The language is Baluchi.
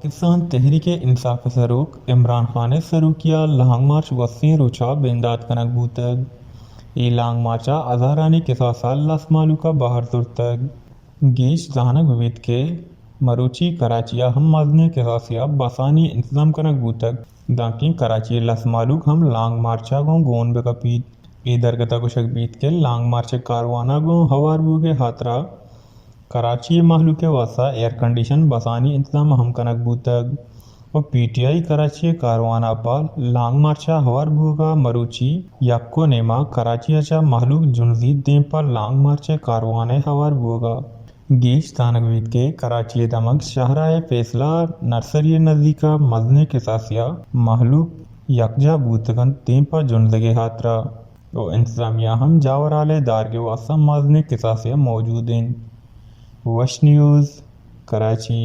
پاکستان تحریک انصاف ءِ سروک عمران خان ءِ سروکی ءَ لانگ مارچ گوستگیں روچ ءَ بندات کنگ بوتگ۔ اے لانگ مارچ ءَ ہزارانی کساس ءَ لس مہلوک ءَ بہر زرتگ۔ گیش زانگ بہ بیت کہ مروچی کراچی ءَ ہم مزنیں کساسے ءَ بسانی انتظام کنگ بوتگ، دانکہ کراچی ءِ لس مہلوک ہم لانگ مارچ ءَ گوں گون بہ کپیت۔ اے درگت ءَ گوشگ بیت کہ لانگ مارچ ءِ کاروان ءَ گوں ہوار بوگ ءِ ہاترا کراچی ءِ مہلوک ءِ واستہ ایئر کنڈیشن بسانی انتظام ہم کنگ بوتگ و پی ٹی آئی کراچی ءِ کاروان ءَ پہ لانگ مارچ ءَ ہوار بوگ ءَ مروچی یک ءُ نیم ءَ کراچی ءَ چہ مہلوک جنزیت دیم پہ لانگ مارچ ءِ کاروان ءِ ہوار بوگ ءَ۔ گیش زانگ بیت کہ کراچی ءِ دمگ شاہراہ ءِ فیصلہ نرسری ءِ نزیک ءَ مزنیں کساسے ءَ مہلوک یکجاہ بوتگ انت دیم پہ جنزگ ءِ ہاترا و انتظامیہ ہم جاورھال ءِ دارگ ءِ واستہ مزنیں کساسے ءَ موجود انت۔ وش نیوز، کراچی۔